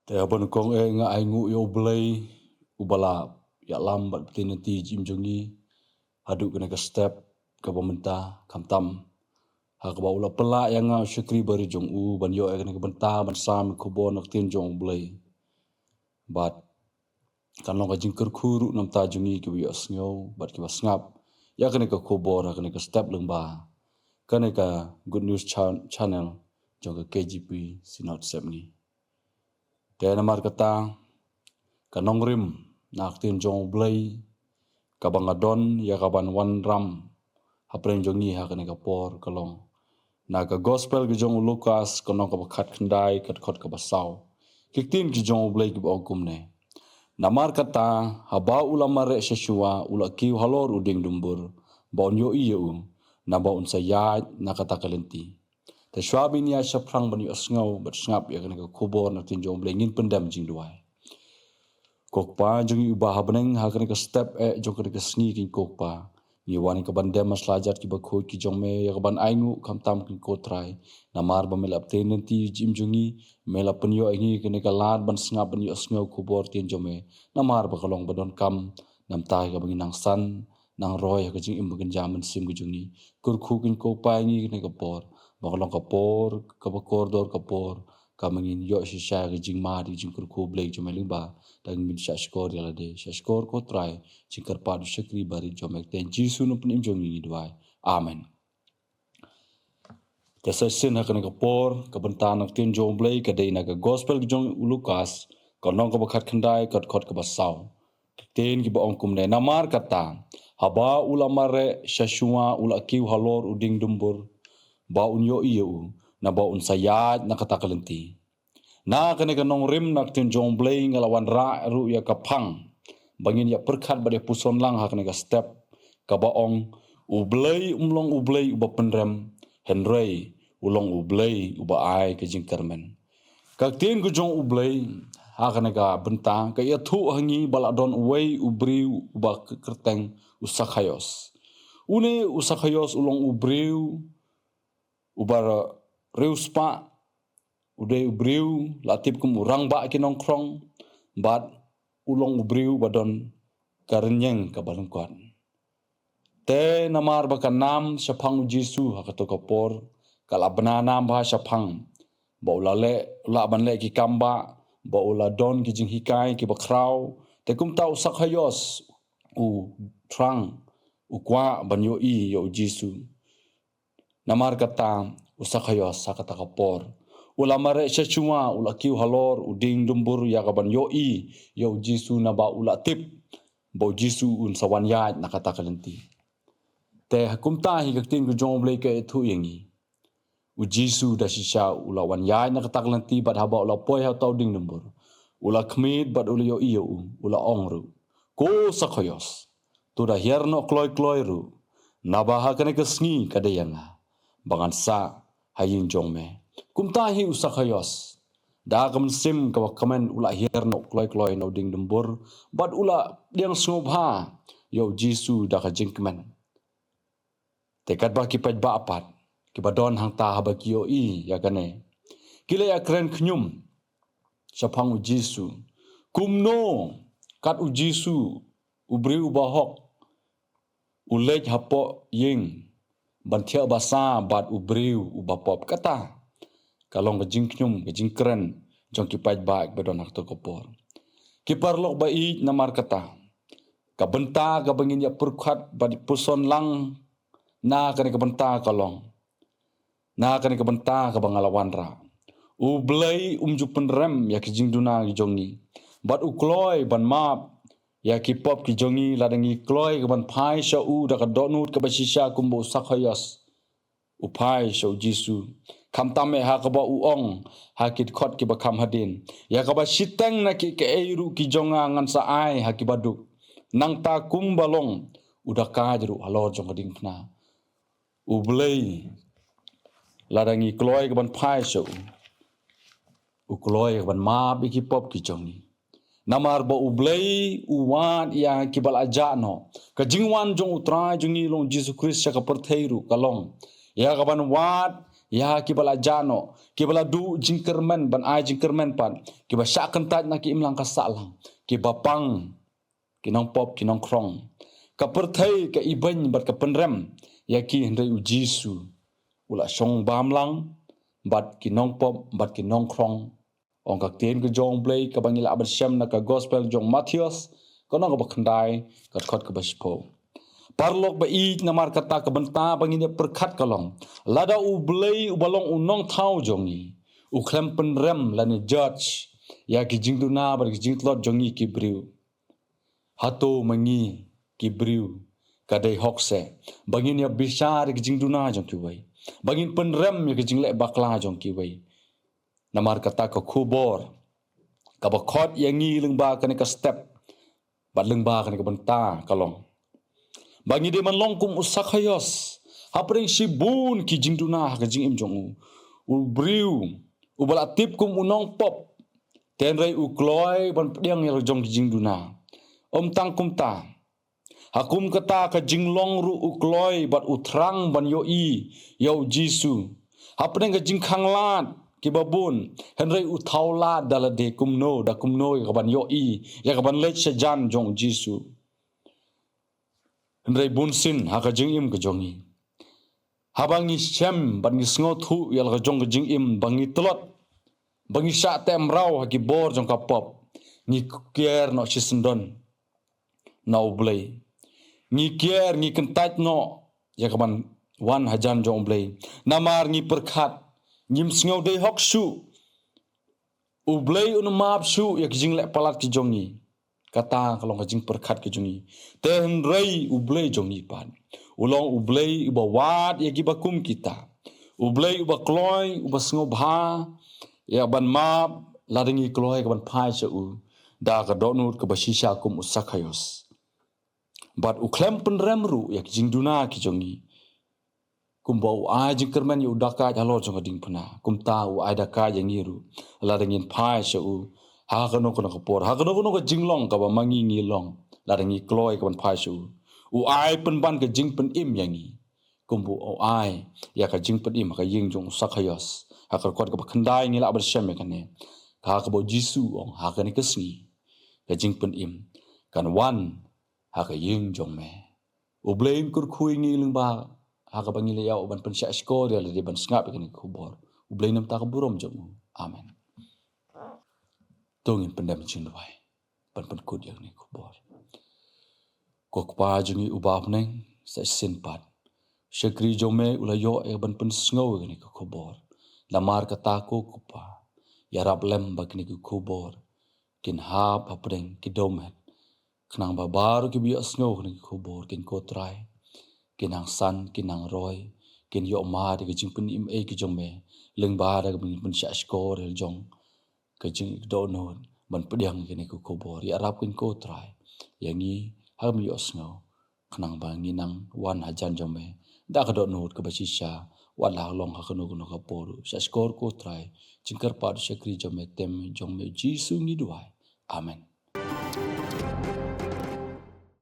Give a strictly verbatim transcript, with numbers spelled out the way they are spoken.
Te haba nyngkong eh nga ainguh ïa U Blei uba la ïalam bad pynthikna ïa ka jingim jong ngi haduh kane ka step kaba mynta, khamtam ha kaba u la pynlah ïa nga u shakri barit jong u ban ïoh ïa kane ka bynta ban sam ïa ka khubor na ka ktien jong U Blei. Bad kan long ka jingkyrkhu ruh na ka bynta jong ngi kiba ïohsngew bad kiba sngap ïa kane ka khubor ha kane ka step lyngba kane ka Good News Chan-, Channel jong ka K J P Synod Sepngi. Te namar kata, ka nongrim na ka ktien jong U Blei kaba nga don ïa kaban wanrah hapdeng jong ngi ha kane ka por ka long na ka Gospel ka jong u Lukas, ka lynnong kaba khatkhyndai, ka dkhot kaba saw. Ki ktien ki jong U Blei kiba ong kumne: Namar kata, haba u la mareh sha shuwa, u la kiew halor u dieng dumbur ba un ïohi ïa u, naba un sa ïaid na kata ka lynti. Te shuwa ba ngin ïa shaphrang ban ïohsngew bad sngap ïa kane ka khubor na ka ktien jong U Blei, ngin pyndem jingduwai. Ko Kpa jong ngi uba ha bneng, ha kane ka step eh jong kane ka sngi, ko Kpa, ngi wan ïa kaban dem ha sla jait ki bakhuid ki jong me, ïa kaban ainguh khamtam, ko Trai, namar ba me la pynthikna ïa ka jingim jong ngi, me la pynïoh ïa ngi kane ka lad ban sngap ban ïohsngew khubor ktien jong me, namar ba ka long ba donkam na ka bynta kaba ngin nang san nang roi ha ka jingim ba kynja mynsiem ka jong ngi. Kyrkhu, ko Kpa, ïa ngi kane ka por ba ka long ka por kaba kordor, ka por kaba ngin ïoh shisha ka jingmad, ka jingkyrkhu Blei jong me lyngba. Te ngin shah shkor ïa lade, shah shkor ko Trai, jingkyrpad u shakri barit jong me. Te ha u Jisu u nongpynim jong ngi ngi duwai. Amen. Te sa shisien ha kane ka por ka bynta na ka ktien jong U Blei ka dei na ka Gospel ka jong u Lukas, ka lynnong kaba khatkhyndai, ka dkhot kaba saw. Ki ktien kiba ong kumne: Namar kata, haba u la mareh sha shuwa, u la kiew halor u dieng dumbur ba un ïohi ïa u, naba un sa ïaid na kata ka lynti. Na kane ka nongrim na ka ktien jong U Blei nga la wanrah ruh ïa ka phang ba ngin ïa pyrkhat bad ïa puson lang ha kane ka step, kaba ong: U Blei um long U Blei uba pynrem, hynrei u long U Blei uba ai ka jingkyrmen. Ka ktien ka jong U Blei ha kane ka bynta ka ïathuh ha ngi ba la don uwei u briew uba kyrteng u Sakhaios. Une u Sakhaios u long u briew uba riewspah, u dei u briew la tip kum u rangbah ki nongkhrong, bad u long u briew uba don ka rynïeng kaba lyngkot. Te namar ba ka nam shaphang u Jisu ha kato ka por ka la bna nam bha shaphang, ba u la leh, u lah ban leh ki kam bah, ba u la don ki jinghikai kiba khraw. Te kumta u Sakhaios u thrang, u kwah ban ïohi ïa u Jisu. Namar kata u Sakhaios ha kata ka por u la mareh sha shuwa, u la kiew halor u dieng dumbur ïa kaban ïohi ïa u Jisu, naba u la tip ba u Jisu un sa wan ïaid na kata ka lynti. Te ha kumta hi ka ktien ka jong U Blei ka ïathuh ïa ngi. U Jisu da shisha u la wan ïaid na kata ka lynti, bad haba u la poi ha uta u dieng dumbur, u la khmih bad u la ïohi ïa u, u la ong ruh: Ko Sakhaios, to da hiar noh kloi kloi ruh, naba ha kane ka sngi ka dei ïa nga ba ngan sah ha ïing jong me. Kumta hi u Sakhaios, da ka mynsiem kaba kmen, u la hiar noh kloi kloi na u dieng dumbur, bad u la pdiang sngewbha ïa u Jisu da ka jingkmen. Te katba ki paidbah pat kiba don hangta haba ki ïohi ïa kane, ki la ïakren khñium shaphang u Jisu: Kumno kat u Jisu, u briew uba hok, u leit hapoh ïing ban thiah basa bad u briew uba pop? Kata ka long ka jingkhñium, ka jingkren jong ki paidbah kiba don ha kato ka por. Ki paralok ba ïeit, namar kata ka bynta kaba ngin ïa pyrkhat bad puson lang na kane ka bynta ka long, na kane ka bynta kaba nga la wanrah: U Blei um ju pynrem ïa ki jingduna ki jong ngi, bad u kloi ban map ïa ki pop ki jong ngi lada ngi kloi ka ban phai sha u da ka dohnud kaba shisha kumba u Sakhaios u phai sha u Jisu. Khamtam eh ha kaba u ong ha ki dkhot kiba kham hadien: Ïa kaba shiteng na kiei kiei ruh ki jong nga ngan sa ai ha kiba duk. Nangta kumba long u dakaid ruh halor jong ka diengphna, U Blei, lada ngi kloi ka ban phai sha u, u kloi ka ban map ïa ki pop ki jong ngi. Namar ba U Blei u wad ïa kiba la jah noh. Ka jingwan jong U Trai jong ngi long Jisu Khrist sha ka pyrthei ruh ka long ïa ka ban wad ïa kiba la jah noh, kiba la duh jingkyrmen ban ai jingkyrmen pat, kiba shah kyntait na ki imlang ka sahlang, kiba pang, ki nongpop, ki nongkhrong. Ka pyrthei ka ibeiñ bad ka pynrem ïa ki, hynrei U Jisu u la shong bam lang bad ki nongpop bad ki nongkhrong. Ong ka ktien ka jong U Blei kaba ngi lah ban shem na ka Gospel jong u Mathaios, ka lynnong kaba khyndai, ka dkhot kaba shiphew. Paralok ba ïeit, namar kata ka bynta ba ngin ïa pyrkhat ka long, lada U Blei uba long U Nongthaw jong ngi u khlem pynrem lane judge ïa ki jingduna bad ki jingtlot jong ngi ki briew, hato ma ngi ki briew ka dei hok seh ba ngin ïa bishar ïa ki jingduna jong kiwei, ba ngin pynrem ïa ki jingleh bakla jong kiwei? Namar kata ka khubor kaba khot ïa ngi lyngba kane ka step bad lyngba kane ka bynta ka long ba ngi dei ban long kum u Sakhaios hapdeng shibun ki jingduna ha ka jingim jong u. U briew uba la tip kum u nongpop, hynrei u kloi ban pdiang ïa la jong ki jingduna. Ym tang kumta, ha kum kata ka jinglong ruh u kloi bad u thrang ban ïohi ïa U Jisu hapdeng ka jingkhanglad kiba bun, hynrei u thaw lad da lade kumno da kumno ïa ka ban ïohi, ïa ka ban leit shajan jong U Jisu. Hynrei bunsien ha ka jingim ka jong ngi, haba ngi shem bad ngi sngewthuh ïa la ka jong ka jingim ba ngi tlot, ba ngi shah teh mraw ha ki bor jong ka pop, ngi kiar noh shisyndon na U Blei. Ngi kiar, ngi kyntait noh ïa ka ban wan hajan jong U Blei. Namar ngi pyrkhat, ngim sngew dei hok shuh. U Blei un map shuh ïa ki jingleh palat ki jong ngi. Kata ka long ka jingpyrkhat ki jong ngi. Te hynrei U Blei jong ngi pat u long U Blei uba wad ïa kiba kum kita. U Blei uba kloi, uba sngewbha ïa ban map lada ngi kloi ka ban phai sha u da ka dohnud kaba shisha kum u Sakhaios. Bad u khlem pynrem ruh ïa ki jingduna ki jong ngi. Kumba u ai jingkyrmen ïa u dakaid halor jong ka diengphna, kumta u ai dakaid ïa ngi ruh lada ngin phai sha u ha kano kano ka por, ha kano kano ka jinglong kaba ma ngi ngi long, lada ngi kloi ka ban phai sha u. U ai pynban ka jingpynim ïa ngi, kumba u ai ïa ka jingpynim ha ka ïing jong u Sakhaios. Ha ka dkhot kaba khyndai ngi lah ban shem ïa kane, ka kaba U Jisu u ong, ha kane ka sngi ka jingpynim kan wan ha ka ïing jong me. U Blei un kyrkhu ïa ngi lyngba ha kaba ngi la ïoh ban pynshah shkor ïa lade ban sngap ïa kane ka khubor. U Blei un ïa ïoh ïa ka burom jong u. Amen. To ngin pyndem jingduwai ban pynkut ïa kane ka khubor. Ko Kpa jong ngi uba ha bneng, sa shisien pat u shakri jong me u la ïoh ïa ban pynsngew ïa kane ka khubor. Namar kata ko Kpa, ïarap lem ba kane ka khubor kin hap hapdeng ki dohmed, khnang ba baroh kiba ïohsngew kane ka khubor, kin, ko Trai, kin nang san, kin nang roi, kin ïoh mad ïa ka jingpynim ei ka jong me lyngba da kaba ngin pynshah shkor ïa la jong ka jingdohnud ban pdiang ïa kane ka khubor. Ïarap, ko Trai, ïa ngi ha kaba ïohsngew, khnang ba ngin nang wan hajan jong me da ka dohnud kaba shisha, wat la long ha kano kano ka por. Shah shkor ko Trai, jingkyrpad u shakri jong me, tem jong me Jisu ngi duwai. Amen.